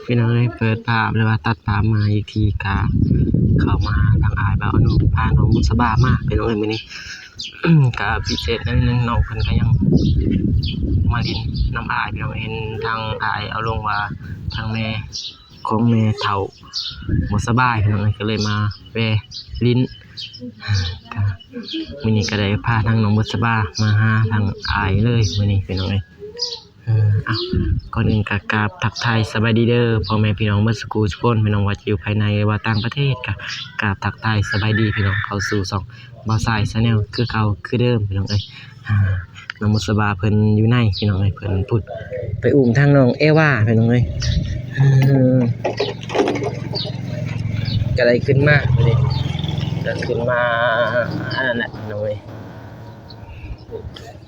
ພີ່ນ້ອງເອີຍ ເປີດພາບ ຫຼືວ່າຕັດພາບມາອີກທີ ກະເຂົ້າມາຫາທາງອ້າຍບ່າວໜຸ່ມ ພານ້ອງບຸດສະບາມາ ພີ່ນ້ອງເອີຍ ມື້ນີ້ ກະພິເສດໜ້ອຍໜຶ່ງ ນ້ອງເພິ່ນກະຍັງມາຫຼິ້ນນຳອ້າຍ ພີ່ນ້ອງ ເຫັນທາງອ້າຍເອົາລົງວ່າ ທາງແມ່ຂອງແມ່ເຖົ້າບໍ່ສະບາຍ ພີ່ນ້ອງເອີຍ ກະເລີຍມາແວ່ຫຼິ້ນ ກະມື້ນີ້ກະໄດ້ພາທາງນ້ອງບຸດສະບາມາຫາທາງອ້າຍເລີຍ ມື້ນີ້ ພີ່ນ້ອງເອີຍ. ເອີ ເອົ້າ ກ່ອນອື່ນກະກາບທັກທາຍສະບາຍດີເດີ ພໍ່ແມ່ພີ່ນ້ອງເບິດສູ່ຄູ່ສູ່ຄົນ ພີ່ນ້ອງວ່າຈະຢູ່ພາຍໃນ ຫຼືວ່າຕ່າງປະເທດ ກະກາບທັກທາຍສະບາຍດີພີ່ນ້ອງ ເຂົ້າສູ່ຊ່ອງບ່າວຊາຍ Channel ຄືເກົ່າຄືເດີມ ພີ່ນ້ອງເອີຍ. ອາ ນ້ອງບຸດສະບາເພິ່ນຢູ່ໃນ ພີ່ນ້ອງເອີຍ ເພິ່ນພຸ້ນ ໄປອຸ້ມທາງນ້ອງເອວາ ພີ່ນ້ອງເອີຍ. ເອີ ກະໄດ້ຂຶ້ນມາ ມື້ນີ້ກະຂຶ້ນມາ ອັນນັ້ນແຫຼະ ພີ່ນ້ອງເອີຍ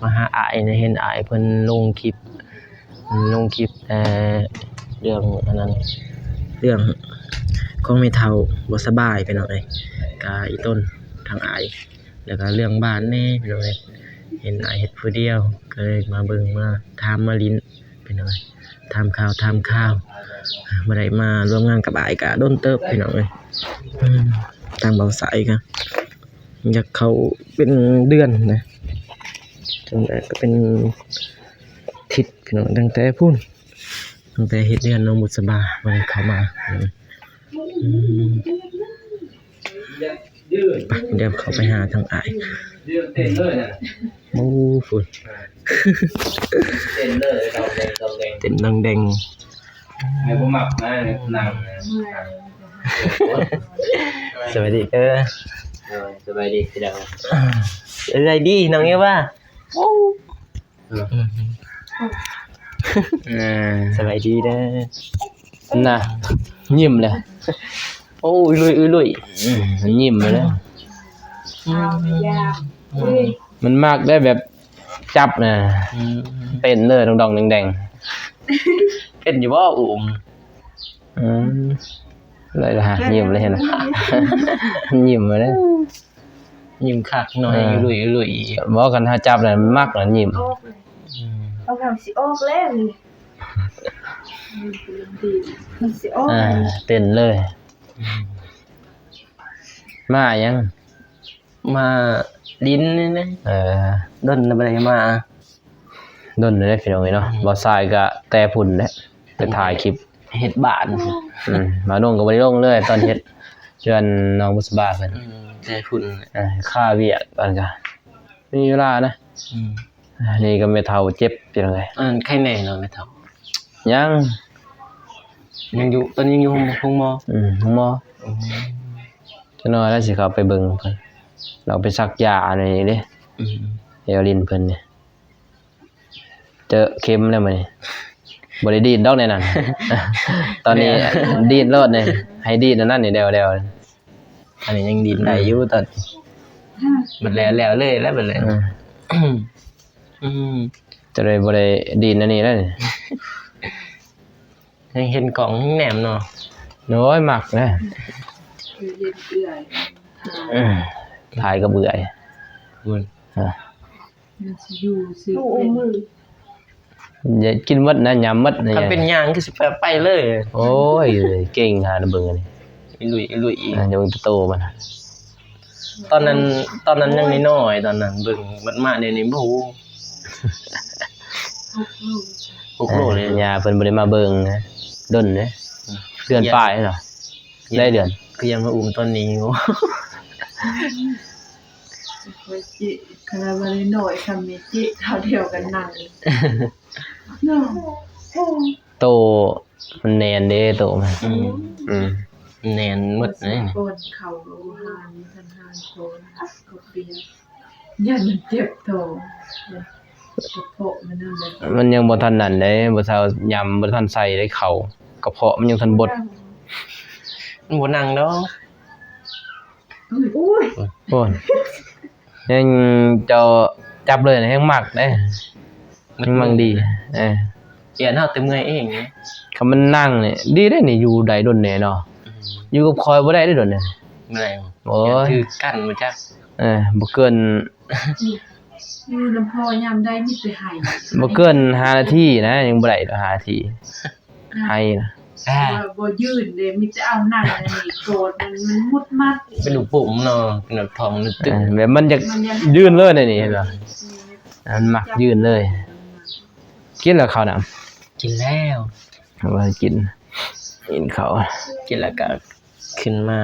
ມາຫາອ້າຍ ເຫັນອ້າຍເພິ່ນລົງຄລິບ ລົງຄລິບແຕ່ເລື່ອງອັນນັ້ນ ເລື່ອງຂອງແມ່ເຖົ້າບໍ່ສະບາຍ ພີ່ນ້ອງເອີຍ ກະອີ່ຕົນທາງອ້າຍ ແລ້ວກະເລື່ອງບ້ານແດ່ ພີ່ນ້ອງເອີຍ ເຫັນອ້າຍເຮັດຜູ້ດຽວ ກະເລີຍມາເບິ່ງ ມາຖາມ ມາຫຼິ້ນ ພີ່ນ້ອງເອີຍ ຖາມຂ່າວ ຖາມຄາວ ບໍ່ໄດ້ມາຮ່ວມງານກັບອ້າຍກະດົນເຕີບ ພີ່ນ້ອງເອີຍ. ທາງບ່າວຊາຍກະ ຢາກເຂົ້າເປັນເດືອນນະ ຈັ່ງໃດກະເປັນທິດ ພີ່ນ້ອງ ຕັ້ງແຕ່ພຸ້ນ ຕັ້ງແຕ່ເຮັດເຮືອນນ້ອງບຸດສະບາ ບໍ່ໄດ້ເຂົ້າມາ. ອືມ ໄປ ດຽວເຂົ້າໄປຫາທາງອ້າຍ. ໂອ້ ພຸ້ນ ເຕັ້ນເລີຍ ດອງແດງ ດອງແດງ ເຕັ້ນດອງແດງ. ແມ່ບໍ່ມັກນະ ນັ່ງນະ. ສະບາຍດີເດີ. ໂດຍ ສະບາຍດີພີ່ນ້ອງ. ສະບາຍດີນ້ອງເອວາ. ໂອ້ ອືມ ເອີ ສະບາຍດີເດີ. ນະ ຍິ້ມແລ້ວ. ໂອ້ ອຸລຸຍ ອຸລຸຍ. ອືມ ຍິ້ມແລ້ວ. ອືມ ມັນມັກໄດ້ແບບຈັບນະ. ອືມ ເຕັ້ນເລີຍ ດອງໆແດງໆ. ເປັນຢູ່ບໍ່ອຸ້ມ? ອືມ ໄດ້ລະ ຍິ້ມເລີຍເຫັນ ຍິ້ມເລີຍ ຍິ້ມຄັກເນາະ. ເອີ ອຸລຸຍ ອຸລຸຍ. ບໍ່ ຄັນເຮົາຈັບແລ້ວມັກລະຍິ້ມ. ອືມ ເອົາ ກຳລັງຊິອອກແລ້ວນີ້ ມັນຊິອອກ. ອ່າ ເຕັ້ນເລີຍ. ອືມ ມາຫຍັງ? ມາຫຼິ້ນນີ້ແຫຼະ. ເອີ ດົນລະບໍ່ໄດ້ມາ. ດົນເລີຍພີ່ນ້ອງເອີຍເນາະ. ອືມ ບ່າວຊາຍກະແຕ່ພຸ້ນແຫຼະ ໄປຖ່າຍຄລິບເຮັດບ້ານ. ອືມ ມາລົງກະບໍ່ໄດ້ລົງເລີຍ ຕອນເຮັດເຮືອນນ້ອງບຸດສະບາເພິ່ນ. ອືມ ແຕ່ພຸ້ນ. ເອີ ຄາວຽກ ຕອນກະມີເວລານະ. ອືມ ນີ້ກະແມ່ເຖົ້າເຈັບ ພີ່ນ້ອງເອີຍ. ອັນນັ້ນໄຄແນ່ເນາະແມ່ເຖົ້າ? ຍັງ ຍັງຢູ່ ຕອນນີ້ຍັງຢູ່ໂຮງໝໍ. ອືມ ໂຮງໝໍ. ອືມ ຈັກໜ້ອຍລະຊິເຂົ້າໄປເບິ່ງເພິ່ນ ລາວໄປສັກຢາອັນນີ້ເດ້. ອືມ ແອວລິ້ນເພິ່ນນີ້ ເຈີເຂັມແລ້ວມື້ນີ້ ບໍ່ໄດ້ດີດດອກໃນນັ້ນ. ຕອນນີ້ດີດໂລດນີ້ ໃຫ້ດີດອັນນັ້ນນີ້ແດ່ວໆ. ອັນນີ້ຍັງດີດໄດ້ຢູ່ຕອນນີ້ ບັດແລ້ວ ແລ້ວເລີຍແລ້ວບັດແລ້ວ. ອືມ ອືມ ຈະໄດ້ບໍ່ໄດ້ດີດອັນນີ້ແລ້ວນີ້. ຍັງເຫັນກ້ອງແນມເນາະ. ໂອ້ຍ ມັກນະ ເອີ ຖ່າຍກັບເອື້ອຍ. ມັນຊິຢູ່ຊື່ ຢາກກິນໝົດນະ ຍຳໝົດນະ. ຄັນເປັນຍ່າງຄືຊິໄປ ໄປເລີຍ. ໂອ້ຍ ເກັ່ງຫານະ ເບິ່ງອັນນີ້ ອີລຸຍ ອີລຸຍອີກ. ອ່າ ເບິ່ງໂຕມັນ. ຕອນນັ້ນ ຕອນນັ້ນຍັງນ້ອຍໆ ຕອນນັ້ນເບິ່ງ ບັດມາດຽວນີ້ ໂອ້ໂຫ ຫົກໂລ ຫົກໂລເລີຍ. ເອີ ຍ່າເພິ່ນບໍ່ໄດ້ມາເບິ່ງນະ ດົນເດ້. ອືມ ເດືອນປາຍເນາະ. ໄດ້ເດືອນ ຄືຍັງມາອຸ້ມຕອນນີ້ຢູ່. ຂ້ອຍເຈະ ຂະໜາດວ່ານ້ອຍໆ ຊ່ຳນີ້ເຈະ ເທົ່າດຽວກັນນັ່ງເນາະ. ໂຕ ມັນແໜ້ນເດ້ໂຕມັນ. ອືມ ອືມ ແໜ້ນໝົດເລີຍ. ກ່ອນເຂົ້າໂຮງຮຽນ ທັນຮານກ່ອນ ເຂົ້າປຽກ ຢ້ານມັນເຈັບທ້ອງ ກະເພາະມັນນັ້ນແຫຼະ. ມັນຍັງບໍ່ທັນນັ້ນເດ້ ບໍ່ເທົ່າ ຍຳບໍ່ທັນໃສ່ໄດ້ເຂົ້າ ກະເພາະມັນຍັງທັນບົດ. ມັນບໍ່ນັ່ງດອກ. ໂອ້ຍ ໂອ້ຍ ແຮງເຈົ້າຈັບເລີຍແຮງມັກເດ້. ມັນມັກດີ. ເອີ ຢ້ານເຮົາແຕ່ເມື່ອຍເອງ. ຄັນມັນນັ່ງນີ້ດີເດ້ນີ້ ຢູ່ໄດ້ດົນແດ່ເນາະ. ອືມ ຢູ່ກັບຂ້ອຍບໍ່ໄດ້ເດ້ດົນແດ່. ບໍ່ໄດ້. ໂອ້ຍ ຖືກກັ້ນບໍ່ຈັກ. ເອີ ບໍ່ເກີນ ຢູ່ນຳພໍ່ຍາມໃດມີແຕ່ໄຫ້ ບໍ່ເກີນຫ້ານາທີນະ ຍັງບໍ່ໄດ້ດອກ ຫ້ານາທີ ໄຫ້ນະ. ອ່າ ບໍ່ ບໍ່ຍື່ນເດ້ ມີແຕ່ເອົາໜັງອັນນີ້ກອດ ມັນ ມັນໝຸດໝັດ ເປັນລູກປຸ້ມເນາະ ເປັນແບບທ້ອງໜຶບຕຶບ ເອີ ແບບມັນຢາກ ມັນຢາກຍື່ນເລີຍໃນນີ້ ເຫັນບໍ່? ອືມ ມັນມັກຍື່ນເລີຍ. ກິນແລ້ວເຂົ້ານ້ຳ? ກິນແລ້ວ ເອົາໄວ້ກິນ ກິນເຂົ້າ ກິນແລ້ວກໍຂຶ້ນມາ.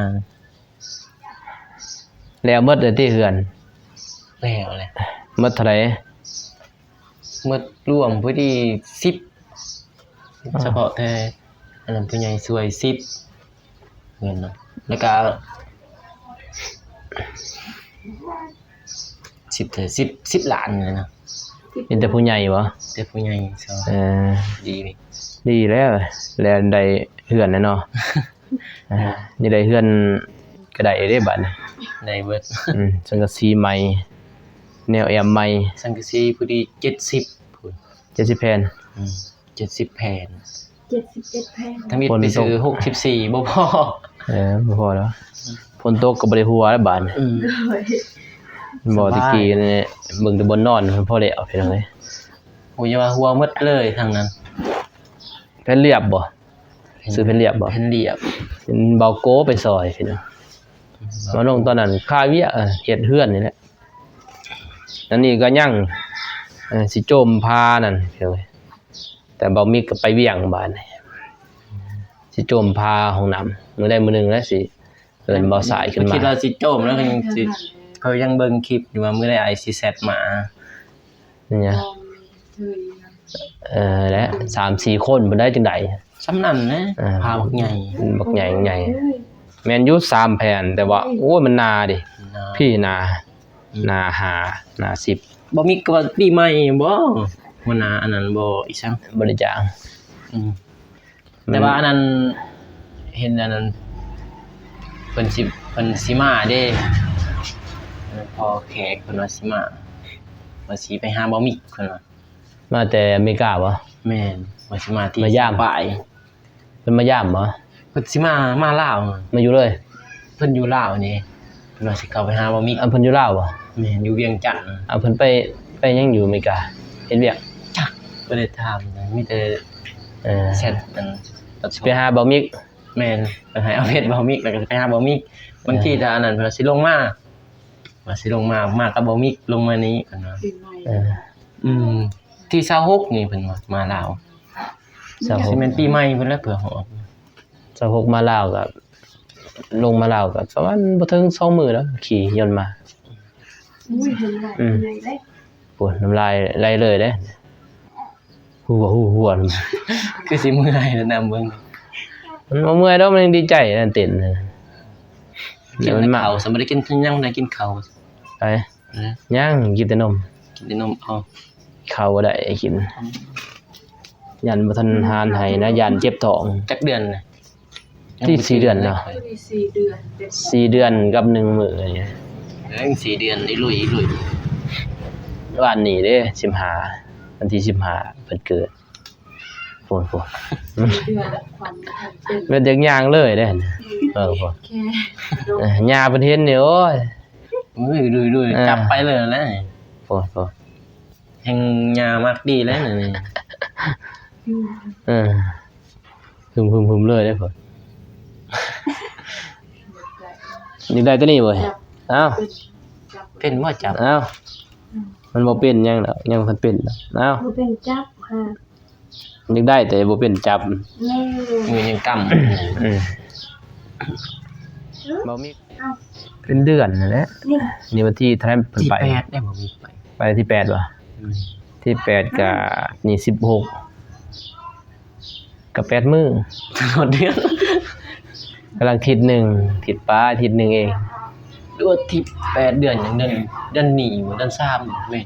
ແລ້ວໝົດແລ້ວຕິເຮືອນ? ແລ້ວແຫຼະ. ໝົດເທົ່າໃດ? ໝົດລວມພໍດີສິບ ອໍ ສະເພາະແຕ່ອັນນັ້ນຜູ້ໃຫຍ່ຊ່ວຍສິບ ເງິນນະ ແລ້ວກະສິບເທົ່າໃດ ສິບ ສິບລ້ານນີ້ນະ. ມີແຕ່ຜູ້ໃຫຍ່ບໍ່? ແຕ່ຜູ້ໃຫຍ່ຊ່ອຍ. ເອີ ດີ ດີແລ້ວ ແລ້ວໄດ້ເຮືອນແລ້ວເນາະ. ອ່າ ນີ້ໄດ້ເຮືອນກໍໄດ້ເດ້ບາດນີ້ ໄດ້ເບິດ. ອືມ ສັງກະສີໃໝ່ ແນວແອ້ມໃໝ່ ສັງກະສີພໍດີເຈັດສິບພຸ້ນ ເຈັດສິບແຜ່ນ. ອືມ ເຈັດສິບແຜ່ນ ເຈັດສິບເອັດແຜ່ນ ທຳອິດໄປຊື້ຫົກສິບສີ່ບໍ່ພໍ. ເອີ ບໍ່ພໍແລ້ວ ຝົນຕົກກໍບໍ່ໄດ້ຫົວແລ້ວບາດນີ້. ອືມ ບໍ່ ສະບາຍ ແຕ່ກີ້ນີ້ເບິ່ງແຕ່ບ່ອນນອນພໍແລ້ວພີ່ນ້ອງເອີຍ. ໂອ້ຍ ຢ່າວ່າຫົວໝົດເລີຍທາງນັ້ນ. ແຜ່ນລຽບບໍ່? ຊື້ແຜ່ນລຽບບໍ່? ແຜ່ນລຽບ ເປັນເບົາໂກໄປຊ່ອຍພີ່ນ້ອງ. ມາລົງຕອນນັ້ນຄາວຽກ ເຮັດເຮືອນນີ້ແຫຼະ. ອັນນີ້ກໍຍັງ ເອີ ຊິໂຈມພານັ້ນພີ່ນ້ອງເອີຍ ແຕ່ເບົາມິກກໍໄປວຽງບາດນີ້ ຊິໂຈມພາຫ້ອງນ້ຳ ມື້ໃດມື້ໜຶ່ງແຫຼະຊິເອີ້ນເບົາສາຍຂຶ້ນມາ. ຄິດວ່າຊິໂຈມແລ້ວ ຍັງຊິ ຂ້ອຍຍັງເບິ່ງຄລິບຢູ່ວ່າມື້ໃດອ້າຍຊິແຊັດມາ. ແມ່ນຫຍັງ? ເອີ ແລະ ສາມສີ່ຄົນພຸ້ນໃດຈຶ່ງໄດ້ ສ່ຳນັ້ນນະ. ເອີ ພາບັກໃຫຍ່ ບັກໃຫຍ່ ບັກໃຫຍ່ ແມ່ນຢູ່ສາມແຜ່ນ ແຕ່ວ່າ ໂອ້ຍ ມັນໜາເດ້ ໜາ ພີ້ໜາ ອືມ ໜາຫ້າ ໜາສິບ. ບໍ່ມີກະວ່າປີໃໝ່ບໍ່ ຫົວໜ້າອັນນັ້ນບໍ່ ອີ່ສັງ ບໍລິຈາງ. ອືມ ແຕ່ວ່າອັນນັ້ນ ເຫັນອັນນັ້ນ ເພິ່ນຊິ ເພິ່ນຊິມາເດ້ ພໍ່ແຂກເພິ່ນວ່າຊິມາ ວ່າຊິໄປຫາບ່າວມິກເພິ່ນວ່າ. ມາແຕ່ອາເມລິກາບໍ່? ແມ່ນ ວ່າຊິມາທີ່ ມາຢາມ ສາຍປາຍ. ເພິ່ນມາຢາມບໍ່? ເພິ່ນຊິມາ ມາລາວ ມາຢູ່ເລີຍ. ເພິ່ນຢູ່ລາວນີ້ ເພິ່ນວ່າຊິເຂົ້າໄປຫາບ່າວມິກ. ອັນເພິ່ນຢູ່ລາວບໍ່? ແມ່ນ ຢູ່ວຽງຈັນ. ອັນເພິ່ນໄປ ໄປຫຍັງຢູ່ອາເມລິກາ? ເຮັດວຽກ? ຈັກ ບໍ່ໄດ້ຖາມ ມີແຕ່ ເອີ ແຊັດ ອັນ ຊິໄປຫາບ່າວມິກ. ແມ່ນ ເພິ່ນໃຫ້ເອົາເຟສບ່າວມິກ ແລ້ວກໍຊິໄປຫາບ່າວມິກ. ບາງທີ ເອີ ຖ້າອັນນັ້ນ ເພິ່ນວ່າຊິລົງມາ ວ່າຊິລົງມາ ມາກັບບ່າວມິກ ລົງມານີ້ ເພິ່ນວ່າ. ເອີ ອືມ ທີຊາວຫົກນີ້ເພິ່ນວ່າມາລາວ. ຊາວຫົກ ຊິແມ່ນປີໃໝ່ພຸ້ນແຫຼະເພື່ອຮອດ. ຊາວຫົກມາລາວກໍ ລົງມາລາວກໍປະມານບໍ່ເຖິງສອງມື້ແລ້ວ ຂີ່ຍົນມາ. ອຸ້ຍ ເຫັນຫຼາຍ ອືມ ໃຫຍ່ເດ້. ໂອ້ຍ ນ້ຳລາຍໄຫຼເລີຍເດ້ ຫົວໆໆ. ຄືຊິເມື່ອຍແລ້ວນຳເບິ່ງ. ມັນບໍ່ເມື່ອຍດອກ ມັນຍັງດີໃຈນະ ເຕັ້ນ. ກິນເຂົ້າ ສຳ ບໍ່ໄດ້ກິນ ຍັງບໍ່ໄດ້ກິນເຂົ້າ. ໄປ ຍັງ ກິນແຕ່ນົມ ກິນແຕ່ນົມ. ເອົາ ເຂົ້າບໍ່ໄດ້ກິນ ຢ້ານບໍ່ທັນຫານໃຫ້ນະ ຢ້ານເຈັບທ້ອງ. ຈັກເດືອນນະ? ທີ່ສີ່ເດືອນເນາະ ສີ່ເດືອນ ສີ່ເດືອນກັບໜຶ່ງມື້ນີ້. ເອີ ສີ່ເດືອນ ອີລຸຍ ອີລຸຍ. ວານນີ້ເດ້ ສິບຫ້າ ວັນທີສິບຫ້າເພິ່ນເກີດ. ໂອ້ໂຫ ເດືອນ ຄວາມເປັນ ແມ່ນຢາກຍ່າງເລີຍເດ້. ເອີ ໂອ້ ເອີ ຍ່າເພິ່ນເຫັນນີ້ ໂອ້ຍ ເອີ ດຸຍໆ ເອີ ຈັບໄປເລີຍແຫຼະ. ໂອ້ໂຫ ແຮ່ງຍ່າມັກດີແຫຼະນີ້. ເອີ ຫຶມໆໆເລີຍເດ້. ຢາກໄດ້ຕົວນີ້ເວີຍ. ອ້າວ ເປັນບໍ່ຈັບ? ອ້າວ ມັນບໍ່ເປັນຫຍັງດອກ ຍັງບໍ່ທັນເປັນດອກ. ອ້າວ ບໍ່ເປັນຈັບ. ຢາກໄດ້ແຕ່ບໍ່ເປັນຈັບ. ມືຍັງກຳ. ອືມ ບໍ່ມີ ເປັນເດືອນຫັ້ນແຫຼະ. ນີ້ວັນທີເທົ່າໃດເພິ່ນໄປ? ທີແປດໄດ້ບໍ່ມີໄປ ໄປທີແປດບໍ່? ອືມ ທີແປດກະນີ້ສິບຫົກ ກໍແປດມື້ ຮອດເດືອນ ກຳລັງທິດໜຶ່ງ ທິດປາຍທິດໜຶ່ງເອງ. ຫຼືວ່າທິດແປດເດືອນຫຍັງ ເດືອນ ເດືອນນີ້ບໍ່ ເດືອນສາມແມ່ນ.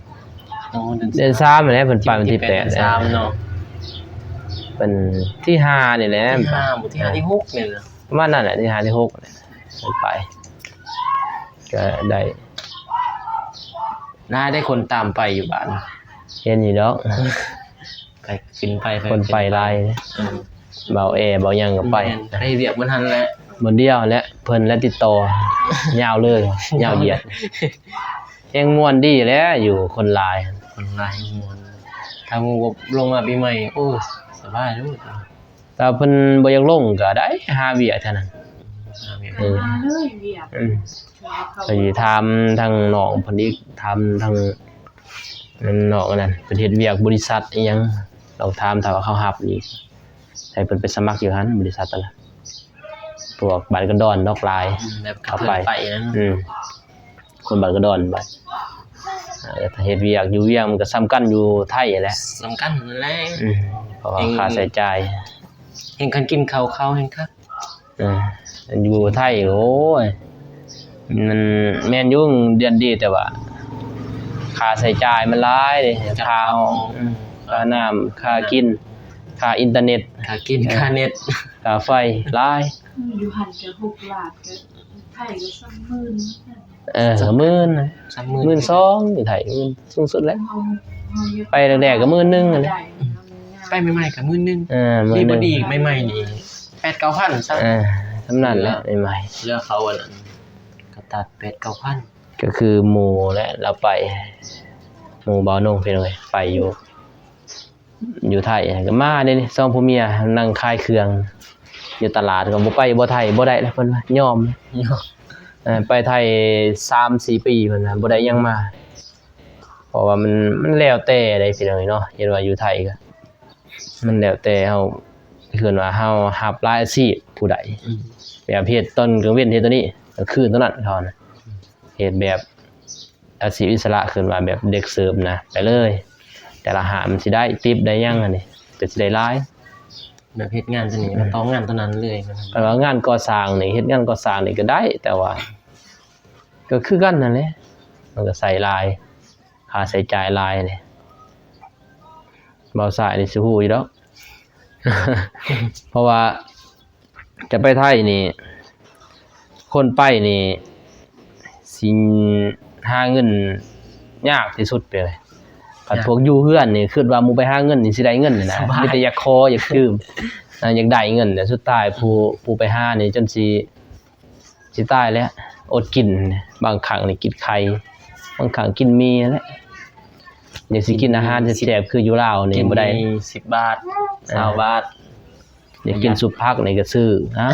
ອໍ ເດືອນສາມແຫຼະ ເພິ່ນໄປວັນທີແປດ ເດືອນສາມເນາະ. ເປັນທີຫ້ານີ້ແຫຼະ ທີຫ້າບໍ່ ທີຫ້າ ທີຫົກນີ້ແຫຼະ ປະມານນັ້ນແຫຼະ ທີຫ້າ ທີຫົກນີ້ແຫຼະ ເພິ່ນໄປ ກໍໄດ້ ຫຼາຍໄດ້ຄົນຕາມໄປຢູ່ບ້ານ ເຫັນຢູ່ດອກ. ໄປຂຶ້ນໄປ ໄປ ຄົນໄປຫຼາຍ. ເອີ ເບົາແອເບົາຫຍັງກໍໄປ ແມ່ນ ໄປເຮັດວຽກບ່ອນຫັ້ນແຫຼະ ບ່ອນດຽວແຫຼະ ເພິ່ນແຫຼະຕິດຕໍ່ ຍາວເລີຍ ຍາວຢຽດ. ແຮງມ່ວນດີແຫຼະ ຢູ່ຄົນຫຼາຍ ຄົນຫຼາຍມ່ວນ. ຖ້າໝູ່ລົງມາປີໃໝ່ ໂອ້ ສະບາຍໂລດ. ຖ້າເພິ່ນບໍ່ຢາກລົງກໍໄດ້ ຫາວຽກເທົ່ານັ້ນ. ຫາວຽກ ເອີ ຫາເລີຍວຽກ ອືມ ເຂົາ ກໍຊິຖາມທາງນ້ອງເພິ່ນອີກ ຖາມທາງນ້ອງອັນນັ້ນ ເພິ່ນເຮັດວຽກບໍລິສັດອີ່ຫຍັງ ລອງຖາມ ຖ້າວ່າເຂົາຮັບນີ້ ໃຫ້ເພິ່ນໄປສະໝັກຢູ່ຫັ້ນ ບໍລິສັດນັ້ນນະ ພວກບ້ານກັນດອນດອກຫຼາຍ. ອືມ ແບບ ເຂົາໄປ ເພິ່ນໄປນັ້ນ ອືມ ຄົນບ້ານກະດອນໄປ ເອີ ເຮັດວຽກຢູ່ວຽງ ມັນກໍສ່ຳກັນຢູ່ໄທຫັ້ນແຫຼະ ສ່ຳກັນນັ້ນແຫຼະ. ອືມ ເພາະວ່າ ເອີ ຄ່າໃຊ້ຈ່າຍ ແຮ່ງຄັນກິນເຂົ້າ ເຂົ້າແຮ່ງຄັກ. ເອີ ຢູ່ໄທ ໂອ້ຍ ມັນແມ່ນຢູ່ເດືອນດີ ແຕ່ວ່າຄ່າໃຊ້ຈ່າຍມັນຫຼາຍເດ້ ຄ່າຫ້ອງ ອືມ ຄ່ານ້ຳ ຄ່າກິນ ຄ່າອິນເຕີເນັດ ຄ່າກິນ ເອີ ຄ່າເນັດ ຄ່າໄຟ ຫຼາຍ. ຢູ່ຫັ້ນກໍຫົກລ້ານ ກໍໄທກໍສາມໝື່ນ ເອີ ໝື່ນ ໝື່ນສອງ ຢູ່ໄທ ໝື່ນ ສູງສຸດແຫຼະ. ໄປແລກໆກໍໝື່ນໜຶ່ງຫັ້ນແຫຼະ ໄປໃໝ່ໆກໍໝື່ນໜຶ່ງ ເອີ ມື້ດີໆໃໝ່ໆນີ້ແປດເກົ້າພັນຊະ ເອີ ສ່ຳນັ້ນແຫຼະ ໃໝ່ໆ ເຫຼືອເຂົາອັນນັ້ນກໍຕັດແປດເກົ້າພັນ. ກໍຄືໝູ່ແຫຼະ ລາວໄປ ໝູ່ບ່າວນົງ ພີ່ນ້ອງເອີຍ ໄປຢູ່ ຢູ່ໄທ ກໍມາເດ້ນີ້ ສອງຜົວເມຍນັ່ງຂາຍເຄື່ອງຢູ່ຕະຫຼາດ ກໍບໍ່ໄປບໍ່ໄທບໍ່ໄດ້ແລ້ວ ເພິ່ນວ່າຍອມ ຍອມ ເອີ ໄປໄທສາມສີ່ປີ ເພິ່ນວ່າບໍ່ໄດ້ຫຍັງມາ ເພາະວ່າມັນ ມັນແລ້ວແຕ່ໃດ໋ ພີ່ນ້ອງເນາະ ເຫັນວ່າຢູ່ໄທກໍ ມັນແລ້ວແຕ່ເຮົາ ເອີ້ນວ່າເຮົາຮັບຫຼາຍອາຊີບຜູ້ໃດ ອືມ ແບບເຮັດຕອນກາງເວັນເຮັດໂຕນີ້ ກາງຄືນໂຕນັ້ນ ເຂົານະ ເຮັດແບບ ອາຊີບອິດສະຫຼະ ເອີ້ນວ່າແບບເດັກເສີບນະ ໄປເລີຍ ແຕ່ລະຮ້ານມັນຊິໄດ້ຕິບໄດ້ຫຍັງຫັ້ນນີ້ ກໍຊິໄດ້ຫຼາຍ ແບບເຮັດງານຕົວນີ້ ອືມ ມາຕໍ່ງານຕົວນັ້ນເລີຍ. ຄັນວ່າງານກໍ່ສ້າງນີ້ ເຮັດງານກໍ່ສ້າງນີ້ກໍໄດ້ ແຕ່ວ່າກໍຄືກັນນັ້ນແຫຼະ ມັນກໍໃຊ້ຫຼາຍ ຄ່າໃຊ້ຈ່າຍຫຼາຍເດ້. ບ່າວຊາຍນີ້ຊິຮູ້ຢູ່ດອກ ເພາະວ່າຈະໄປໄທນີ້ ຄົນໄປນີ້ຊິຫາເງິນຍາກທີ່ສຸດໄປເລີຍ. ຄັນ ຍາກ ພວກຢູ່ເຮືອນນີ້ ຄິດວ່າໝູ່ໄປຫາເງິນນີ້ຊິໄດ້ເງິນນີ້ນະ ສະບາຍ ມີແຕ່ຢາກຂໍຢາກຢືມ ອ່າ ຢາກໄດ້ເງິນ ແຕ່ສຸດທ້າຍຜູ້ ຜູ້ໄປຫານີ້ຈົນຊິ ຊິຕາຍແລ້ວ ອົດກິນ ບາງຄັ້ງນີ້ກິນໄຂ່ ບາງຄັ້ງກິນໝີ່ຫັ້ນແຫຼະ. ຢາກຊິກິນອາຫານແຊບໆ ຄືຢູ່ລາວນີ້ບໍ່ໄດ້ ກິນໝີ່ສິບບາດ ເອີ ຊາວບາດ ຢາກກິນຊຸບຜັກນີ້ກໍຊື້ ຮະ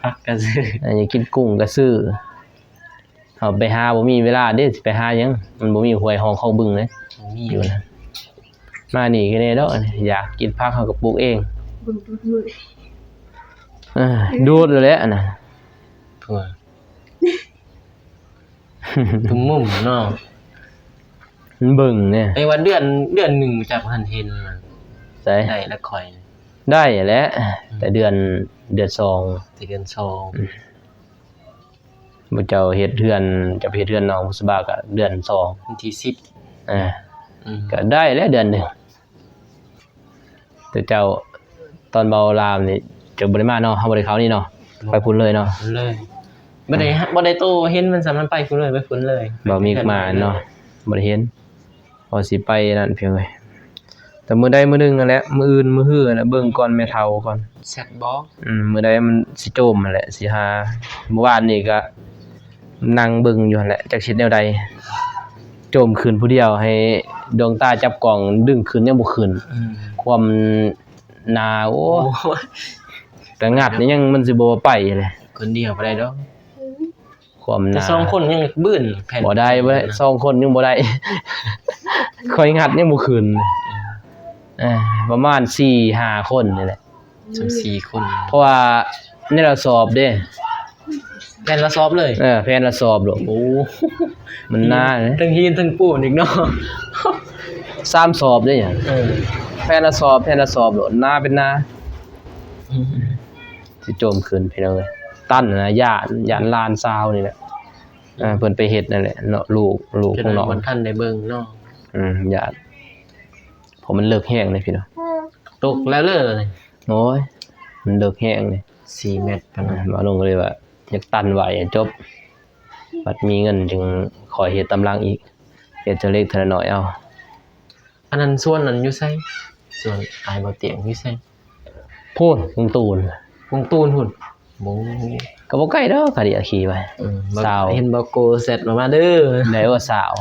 ຜັກກໍຊື້ ເອີ ຢາກກິນກຸ້ງກໍຊື້. ເຮົາໄປຫາບໍ່ມີເວລາເດ້ ຊິໄປຫາຫຍັງ ມັນບໍ່ມີຫ້ວຍຮ່ອງຄອງບຶງເດ້ ບໍ່ມີ ຢູ່ນະ. ມານີ້ກໍແນ່ດອກ ຢາກກິນຜັກເຮົາກໍປູກເອງ ເບິ່ງດູດມື ເອີ ດູດແລ້ວແຫຼະອັນນັ້ນ ຕຸ່ມມຸມເນາະ ມັນເບິ່ງແນ່ ແຕ່ວ່າເດືອນ ເດືອນໜຶ່ງຈັກຫັ້ນເຫັນ ໃສ ໄດ້ລະຂ້ອຍ ໄດ້ແຫຼະ ອືມ ແຕ່ເດືອນ ເດືອນສອງ ແຕ່ເດືອນສອງ ອືມ ໝູ່ເຈົ້າເຮັດເຮືອນ ເຈົ້າໄປເຮັດເຮືອນນ້ອງບຸດສະບາກໍເດືອນສອງ ວັນທີສິບ ເອີ ອືມ ກໍໄດ້ແຫຼະເດືອນໜຶ່ງ. ແຕ່ເຈົ້າ ຕອນເວົ້າລາວນີ້ ເຈົ້າບໍ່ໄດ້ມາເນາະ ເຮົາບໍ່ໄດ້ເຂົ້ານີ້ເນາະ ບໍ່ ໄປພຸ້ນເລີຍເນາະ ພຸ້ນເລີຍ ບໍ່ໄດ້ ບໍ່ໄດ້ໂຕເຫັນມັນຊ້ຳ ມັນໄປພຸ້ນເລີຍ ໄປພຸ້ນເລີຍ ບໍ່ມີມາເນາະ ບໍ່ໄດ້ເຫັນ ພໍຊິໄປນັ້ນພຽງເລີຍ ແຕ່ມື້ໃດມື້ໜຶ່ງຫັ້ນແຫຼະ ມື້ອື່ນມື້ຮືຫັ້ນແຫຼະ ເບິ່ງກ່ອນແມ່ເຖົ້າກ່ອນ ແຊດບໍ່ ອືມ ມື້ໃດມັນຊິໂຈມຫັ້ນແຫຼະ ຊິຫາ ມື້ວານນີ້ກະນັ່ງເບິ່ງຢູ່ຫັ້ນແຫຼະ ຈັກຊິເຮັດແນວໃດ ໂຈມຂຶ້ນຜູ້ດຽວ ໃຫ້ດວງຕາຈັບກ້ອງດຶງຂຶ້ນຍັງບໍ່ຂຶ້ນ ອືມ ຄວາມໜາ ໂອ້ ໂອ້ຍ ແຕ່ງັດນີ້ຍັງມັນຊິບໍ່ໄປເລີຍ ຄົນດຽວບໍ່ໄດ້ດອກ ຄວາມໜາ ແຕ່ສອງຄົນຍັງບືນແຜ່ນ ບໍ່ໄດ້ ບໍ່ໄດ້ ສອງຄົນຍັງບໍ່ໄດ້ ຂ້ອຍງັດຍັງບໍ່ຂຶ້ນ ເອີ ປະມານສີ່ຫ້າຄົນນີ້ແຫຼະ ສາມສີ່ຄົນ ເພາະວ່າໃນລະສອບເດ້ ແຜ່ນລະສອບເລີຍ ເອີ ແຜ່ນລະສອບໂລດ ໂອ້ ມັນໜາເດ້ ທັງຫີນທັງປູນອີກເນາະ ສາມສອບເດ້ ເອີ ແຜ່ນລະສອບ ແຜ່ນລະສອບໂລດ ໜາເປັນໜາ ອືມ ຊິໂຈມຂຶ້ນພີ່ນ້ອງເອີຍ ຕັນນະ ຢ້ານ ຢ້ານຫຼານສາວນີ້ແຫຼະ ເອີ ເພິ່ນໄປເຮັດນັ້ນແຫຼະເນາະ ລູກ ລູກຂອງນ້ອງ ບໍ່ທັນໄດ້ເບິ່ງເນາະ ອືມ ຢ້ານ ເພາະມັນເລິກແຮງເດ້ພີ່ນ້ອງ ຕົກແລ້ວເລີ ໂອ້ຍ ມັນເລິກແຮງເດ້ ສີ່ແມັດປານນັ້ນ ບ່າວນົງກໍເລີຍວ່າ ຢາກຕັນໄວ້ໃຫ້ຈົບ ບັດມີເງິນຈຶ່ງຄ່ອຍເຮັດຕາມຫຼັງອີກ ເຮັດເທື່ອເລັກເທື່ອນ້ອຍເອົາ. ອັນນັ້ນສວນນັ້ນຢູ່ໃສ? ສວນອ້າຍບໍ່ຕຽງຢູ່ໃສ? ພຸ້ນ ກົງຕູນ ກົງຕູນພຸ້ນ ໂອ້ ກໍບໍ່ໄກດອກ ຄະດີອາຄີໄວ້ ເອີ ຊາວ ເຫັນບໍ່ໂກແຊັດມາ ມາເດີ ໄດ້ວ່າຊາວ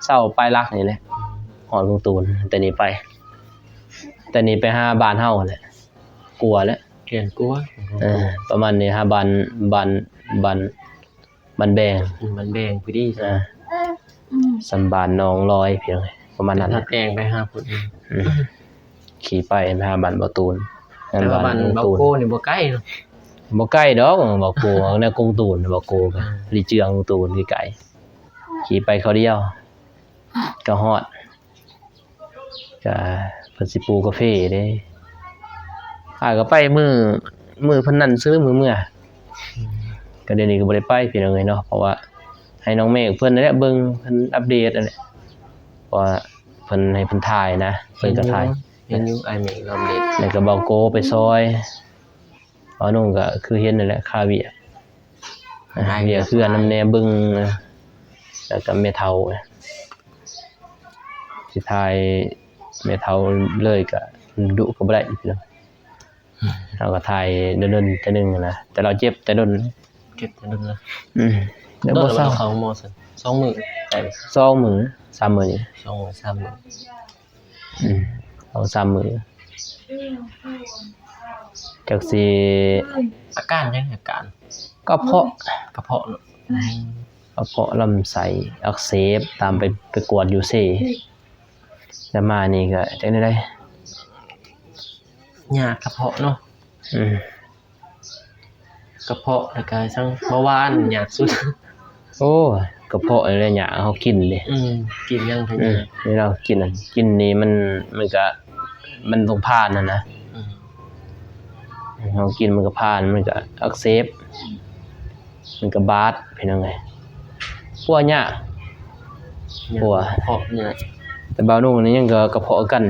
ຊາວປາຍຫຼັກນີ້ແຫຼະ ຮອດກົງຕູນ ແຕ່ນີ້ໄປ ແຕ່ນີ້ໄປຫາບ້ານເຮົາຫັ້ນແຫຼະ ກວ່າແຫຼະ ແສນກວ່າ ເອີ ປະມານນີ້ຫາ ບ້ານ ບ້ານ ບ້ານ ບ້ານແບງ ອືມ ບ້ານແບງພໍດີ ເອີ ອືມ ສ່ຳບ້ານໜອງລອຍ ພີ່ນ້ອງ ປະມານນັ້ນ ຖ້າແຕ່ງໄປຫາພຸ້ນ ອືມ ຂີ່ໄປຫາບ້ານບ່າວຕູນ ແຕ່ວ່າບ້ານ ບ້ານລຸງຕູນ ບ່າວໂກນີ້ບໍ່ໄກເນາະ ບໍ່ໄກດອກ ບ່າວໂກ ແນວກົງຕູນ ບ່າວໂກ ອືມ ລີເຈືອງ ກົງຕູນ ໃກ້ໆ ຂີ່ໄປຄາວດຽວກໍຮອດ. ກະເພິ່ນຊິປູກາເຟເດ້ ອ້າຍກໍໄປມື້ ມື້ເພິ່ນນັ້ນຊື່ ມື້ເມືອ ອືມ ກະດຽວນີ້ກໍບໍ່ໄດ້ໄປພີ່ນ້ອງເອີຍເນາະ ເພາະວ່າໃຫ້ນ້ອງເມກເພິ່ນນັ້ນແຫຼະເບິ່ງ ເພິ່ນອັບເດດນັ້ນແຫຼະ ເພາະວ່າເພິ່ນໃຫ້ເພິ່ນຖ່າຍນະ ເພິ່ນກໍຖ່າຍ ເຫັນຢູ່ ເຫັນຢູ່ ອ້າຍເມກລາວອັບເດດ ແລ້ວກໍບ່າວໂກໄປຊ່ອຍ ບ່າວນຸ່ງກໍຄືເຫັນນັ້ນແຫຼະ ຄາວຽກ ຫາວຽກເຮືອນນຳແດ່ເບິ່ງ ແລ້ວກໍແມ່ເຖົ້າ ຊິຖ່າຍແມ່ເຖົ້າເລີຍກໍດຸກໍບໍ່ໄດ້ພີ່ນ້ອງ ເຮົາກໍຖ່າຍດົນໆເທື່ອໜຶ່ງນະ ແຕ່ລາວເຈັບແຕ່ດົນ ເຈັບແຕ່ດົນແລ້ວ ອືມ ແລ້ວບໍ່ເຊົາ ເຂົ້າໂຮງໝໍຊັ້ນ ສອງມື້ ສອງມື້ ສາມມື້ນີ້ ສອງມື້ ສາມມື້ ອືມ ສອງສາມມື້ ຈັກຊິ ອາການຫຍັງ ອາການ ກະເພາະ ກະເພາະເນາະ ອືມ ກະເພາະລຳໄສ້ອັກເສບ ຕາມໄປ ໄປກວດຢູ່ເຊ ແລ້ວມານີ້ກະຈັ່ງໃດ ຍາກະເພາະເນາະ ອືມ ກະເພາະ ແລ້ວກະສັງ ເບົາຫວານຍາກສຸດ ໂອ້ຍ ກະເພາະນີ້ແຫຼະຍາກ ເຮົາກິນເດ້ ອືມ ກິນຫຍັງກໍ ອືມ ຍາກ ເວລາເຮົາກິນ ກິນນີ້ມັນ ມັນກະ ມັນຕ້ອງຜ່ານຫັ້ນນະ ອືມ ເຮົາກິນມັນກະຜ່ານ ມັນກະອັກເສບ ມັນກະບາດ ພີ່ນ້ອງເອີຍ ປົວຍາກ ປົວ ກະເພາະນີ້ແຫຼະ ແຕ່ບ່າວນຸ່ງນີ້ຍັງກະ ກະເພາະຄືກັນ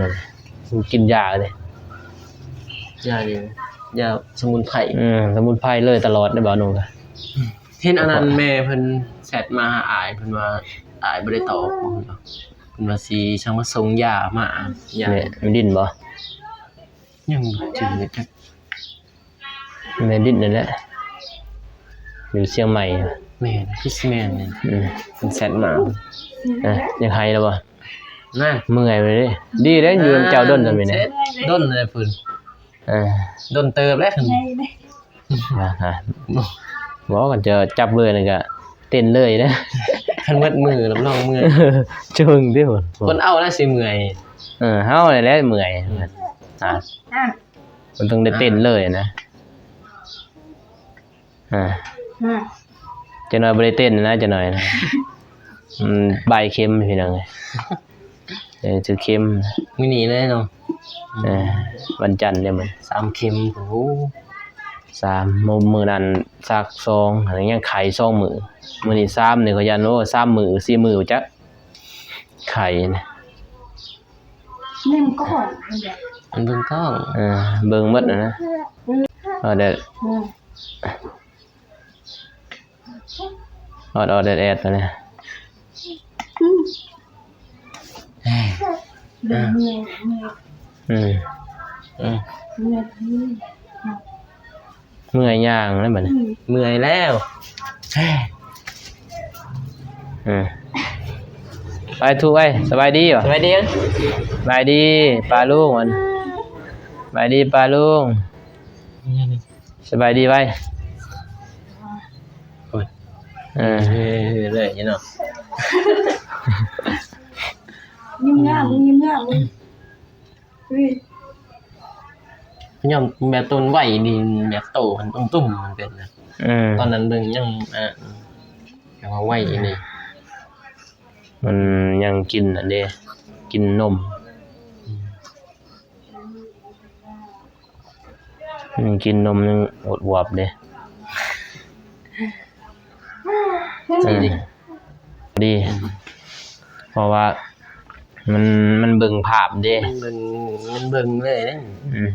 ກິນຢາເດ້ ຢານີ້ ຢາສະໝຸນໄພ ອືມ ສະໝຸນໄພເລີຍຕະຫຼອດເດ້ບ່າວນຸ່ງກະ ເຫັນອັນນັ້ນ ແມ່ເພິ່ນແຊັດມາຫາອ້າຍ ເພິ່ນວ່າອ້າຍບໍ່ໄດ້ຕອບ ເພິ່ນວ່າຊິຊ່າງມາສົ່ງຢາມາ ຢາ ແມ່ດິນບໍ່? ຍັງບໍ່ຈື່ຈັກ ແມ່ດິນນັ້ນແຫຼະ ຢູ່ຊຽງໃໝ່ ແມ່ນ ຄືຊິແມ່ນນີ້ ອືມ ເພິ່ນແຊັດມາ ອາ ຢາກໄຫ້ແລ້ວບໍ່? ນັ້ນ ເມື່ອຍເລີຍເດ້ ດີເດ້ຢູ່ນຳເຈົ້າດົນຊັ້ນແມ່ນ ດົນເລີຍພຸ້ນ ເອີ ດົນເຕີບແລ້ວ ອ່າຮະ ບໍ່ ຄັນຈະຈັບເລີຍນີ້ກະເຕັ້ນເລີຍເດ້ ຄັນໝົດມື້ຮັບຮອງເມື່ອຍ ຈະເບິ່ງຕິ ຄົນເອົານະຊິເມື່ອຍ ເອີ ເຮົານີ້ແຫຼະເມື່ອຍ ອ່າ ມັນຕ້ອງໄດ້ເຕັ້ນເລີຍນະ ອ່າ ຈັກໜ່ອຍບໍ່ໄດ້ເຕັ້ນນະ ຈັກໜ່ອຍນະ ອືມ ບາຍເຂັມພີ່ນ້ອງເອີຍ ເອີ ຖືກເຂັມ ມື້ນີ້ເລີຍເນາະ ເອີ ວັນຈັນເດ້ມື້ ສາມເຂັມ ໂອ້ ສາມ ມື້ ມື້ນັ້ນສັກສອງ ຍັງໄຂ້ສອງມື້ ມື້ນີ້ສາມນີ້ ຂ້ອຍຢ້ານ ໂອ້ ສາມມື້ ສີ່ມື້ ຈັກໄຂ້ນະ ເບິ່ງກ້ອງ ເອີ ເບິ່ງໝົດນະ ເອີ ເອີ ອອດໆແອດໆ ຕອນນີ້ ອືມ ອືມ ເມື່ອຍຍ່າງແລ້ວບັດນີ້ ເມື່ອຍແລ້ວ ເອີ ໄປທຸກເອີຍ ສະບາຍດີບໍ່? ສະບາຍດີ ສະບາຍດີປ້າລຸງ ສະບາຍດີປ້າລຸງ. ສະບາຍດີໄວ ໂອ້ຍ ເອີ ເລື້ອຍໆເນາະ ຍິ້ມງາມ ຍິ້ມງາມ ເອີ ຍ້ອນແບບຕົນໄວນີ້ ແບບໂຕມັນຕຸ້ມໆ ມັນເປັນນະ ເອີ ຕອນນັ້ນເບິ່ງຍັງ ເອີ ຍັງວ່າໄວອີ່ຫຼີ ມັນຍັງກິນອັນເດ້ ກິນນົມ ອືມ. ອືມ ກິນນົມຍັງອວບໆເດ້ ເອີ ດີ ເພາະວ່າມັນ ມັນເບິ່ງພາບເດ້ ມັນເບິ່ງ ມັນເບິ່ງເລີຍເດ້ ອືມ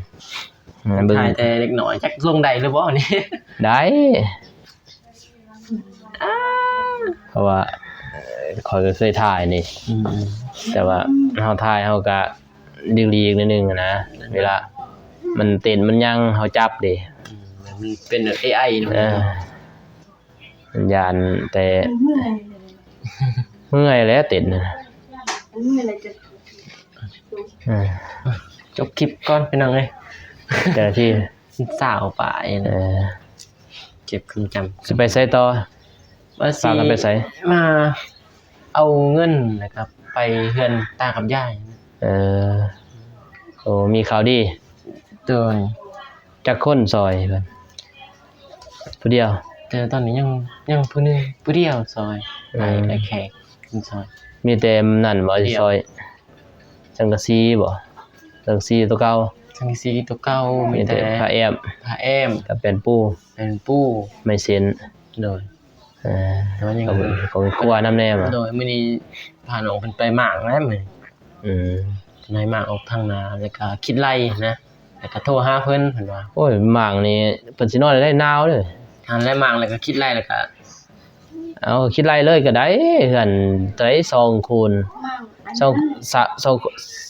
ມັນເບິ່ງ ຖ່າຍແຕ່ເດັກນ້ອຍ ຈັກລົງໄດ້ຫຼືບໍ່ນີ້ ໄດ້. ເພາະວ່າ ເອີ ຂ້ອຍກໍເຄີຍຖ່າຍນີ້ ອືມໆ ແຕ່ວ່າເຮົາຖ່າຍເຮົາກະຫຼີກໆໜ້ອຍໜຶ່ງນະ ເວລາມັນເຕັ້ນມັນຫຍັງເຮົາຈັບເດ້ ອືມ ມັນເປັນເອໄອເນາະ ເອີ ມັນຢ້ານແຕ່ ເມື່ອຍ ເມື່ອຍແຫຼະເຕັ້ນນະ ເມື່ອຍແລ້ວຈະ ເອີ ຈົບຄລິບກ່ອນພີ່ນ້ອງເອີຍ ເຈົ້າໜ້າທີ່ ຊາວປາຍ ເອີ ເກັບຄວາມຈຳ ຊິໄປໃສຕໍ່? ວ່າຊິ ພາກັນໄປໃສ? ມາເອົາເງິນ ແລ້ວກໍໄປເຮືອນຕາກັບຍາຍ. ເອີ ໂອ້ ມີຂ່າວດີ. ໂດຍ. ຈັກຄົນຊ່ອຍເພິ່ນ? ຜູ້ດຽວ. ແຕ່ຕອນນີ້ຍັງ ຍັງຜູ້ໜຶ່ງ ຜູ້ດຽວຊ່ອຍ. ອືມ ອ້າຍແຂກເພິ່ນຊ່ອຍ. ມີແຕ່ນັ້ນບໍ່ ທີ່ຊ່ອຍ? ສັງກະສີບໍ່? ສັງກະສີຕົວເກົ່າ. ສັງກະສີຕົວເກົ່າ ມີແຕ່ ມີແຕ່ຜ້າແອ້ມ ຜ້າແອ້ມ ກັບແປ້ນປູ ແປ້ນປູ ໄມ້ເສັ້ນ. ໂດຍ. ເອີ ແຕ່ວ່າຍັງ ຂອງ ຂອງຄົວນຳແດ່ບໍ່? ໂດຍ. ມື້ນີ້ພານ້ອງເພິ່ນໄປໝາກແລ້ວມື້ນີ້. ອືມ ໄປໝາກອອກທາງນາ ແລ້ວກໍຄິດໄລ່ນະ ແລ້ວກໍໂທຫາເພິ່ນ ເພິ່ນວ່າ. ໂອ້ຍ ໝາກນີ້ເພິ່ນຊິນອນໄດ້ ໜາວເດ້. ຫັ້ນແຫຼະ ໝາກແລ້ວກໍຄິດໄລ່ ແລ້ວກໍ ເອົາ ຄິດໄລ່ເລີຍກໍໄດ້. ເຮືອນເທົ່າໃດ ສອງຄູນ ສອງ ສາ ສອງ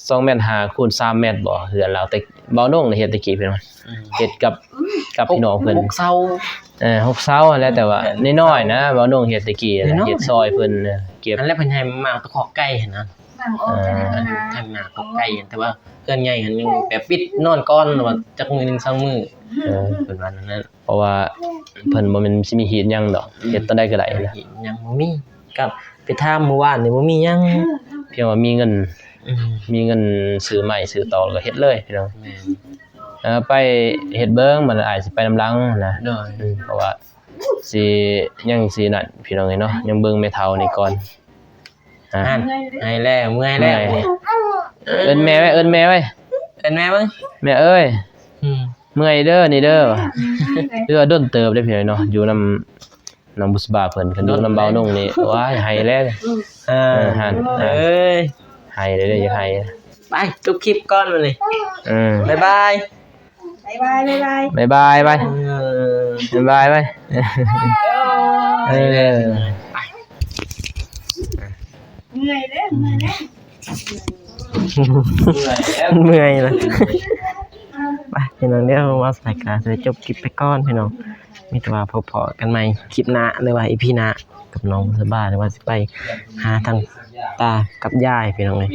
ສອງແມັດຫ້າຄູນສາມແມັດບໍ່ ເຮືອນລາວ ແຕ່ບ່າວນົງເຮັດແຕ່ກີ້ພີ່ນ້ອງ. ອືມ ເຮັດກັບ ກັບພີ່ນ້ອງເພິ່ນ ຫົກເສົາ. ເອີ ຫົກເສົາຫັ້ນແຫຼະ ແຕ່ວ່ານ້ອຍໆນະ ບ່າວນົງເຮັດແຕ່ກີ້ ເຮັດຊ່ອຍເພິ່ນ ເກັບ. ຫັ້ນແຫຼະ ເພິ່ນໃຫ້ໝາກຕະຂອກໄກ່ຫັ້ນນະ. ໝາກອອກ ເອີ ທາງໜ້າ ທາງໜ້າຂອງໄກ່ ແຕ່ວ່າເຮືອນໃຫຍ່ຫັ້ນຍັງແບບປິດນອນກ່ອນ ວ່າຈັກມື້ໜຶ່ງສອງມື້. ເອີ ເພິ່ນວ່ານັ້ນ. ເພາະວ່າເພິ່ນບໍ່ແມ່ນຊິມີຮີດຫຍັງດອກ. ອືມ ເຮັດຕອນໃດກໍໄດ້ນະ. ຍັງບໍ່ມີ ກໍໄປຖາມມື້ວານນີ້ບໍ່ມີຫຍັງ ພຽງວ່າມີເງິນ. ອືມ ມີເງິນຊື້ໄມ້ຊື້ຕອກແລ້ວກໍເຮັດເລີຍພີ່ນ້ອງ. ແມ່ນ. ເອີ ໄປເຮັດເບິ່ງ ບັດນັ້ນອ້າຍຊິໄປນຳຫຼັງນະ. ໂດຍ. ອືມ ເພາະວ່າຊິ ຍັງຊິນັ້ນພີ່ນ້ອງເອີຍເນາະ ຍັງເບິ່ງແມ່ເຖົ້ານີ້ກ່ອນ. ອ່າ ຫັ້ນ ໄຫ້ແລ້ວ ເມື່ອຍແລ້ວ. ເອີ້ນແມ່ໄວ້ ເອີ້ນແມ່ໄວ້ ເອີ້ນແມ່ເບິ່ງ ແມ່ເອີຍ. ອືມ ເມື່ອຍເດີນີ້ເດີ. ເອີ ຄືວ່າດົນເຕີບເດ້ພີ່ນ້ອງເນາະ ຢູ່ນຳນ້ອງບຸດສະບາເພິ່ນ ຄັນຢູ່ນຳບ່າວນົງນີ້ ໂອ້ຍ ໄຫ້ແລ້ວ. ອ່າ ເອີ ຫັ້ນ ເອີຍ ໄຫ້ເດ້ ຢາກໄຫ້. ໄປຈົບຄລິບກ່ອນບັດນີ້. ເອີ ບາຍບາຍ. ບາຍບາຍ ບາຍບາຍ ບາຍບາຍ ບາຍບາຍ ບາຍ. ເອີ ເມື່ອຍເດ້ ເມື່ອຍເດ້ ເມື່ອຍແລ້ວ. ໄປພີ່ນ້ອງ ດຽວເວົ້າສາຍກາຊິຈົບຄລິບໄປກ່ອນພີ່ນ້ອງ. ມີແຕ່ວ່າພົບພໍ້ກັນໃໝ່ຄລິບໜ້າ ຫຼືວ່າອີພີໜ້າ ກັບນ້ອງບຸດສະບາ ຫຼືວ່າຊິໄປຫາທາງຕາກັບຍາຍພີ່ນ້ອງເອີຍ.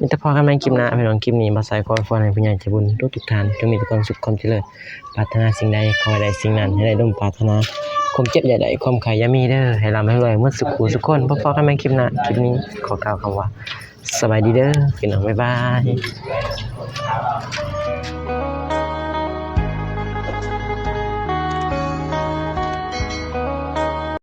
ມີແຕ່ພໍ້ກັນໃໝ່ຄລິບໜ້າພີ່ນ້ອງ. ຄລິບນີ້ບ່າວສາຍຂໍພອນໃຫ້ຜູ້ໃຫຍ່ໃຈບຸນທຸກໆທ່ານ ຈົ່ງມີແຕ່ຄວາມສຸກຄວາມຈະເລີນ ປາດຖະໜາສິ່ງໃດຂໍໃຫ້ໄດ້ສິ່ງນັ້ນ ໃຫ້ໄດ້ສົມປາດຖະໜາ ຄວາມເຈັບຢ່າໄດ້ ຄວາມໄຂ້ຢ່າມີເດີ ໃຫ້ລ່ຳໃຫ້ລວຍໝົດສູ່ຄູ່ສູ່ຄົນ. ພໍ້ກັນໃໝ່ຄລິບໜ້າ ຄລິບນີ້ຂໍກ່າວຄຳວ່າ ສະບາຍດີເດີພີ່ນ້ອງ ບາຍບາຍ.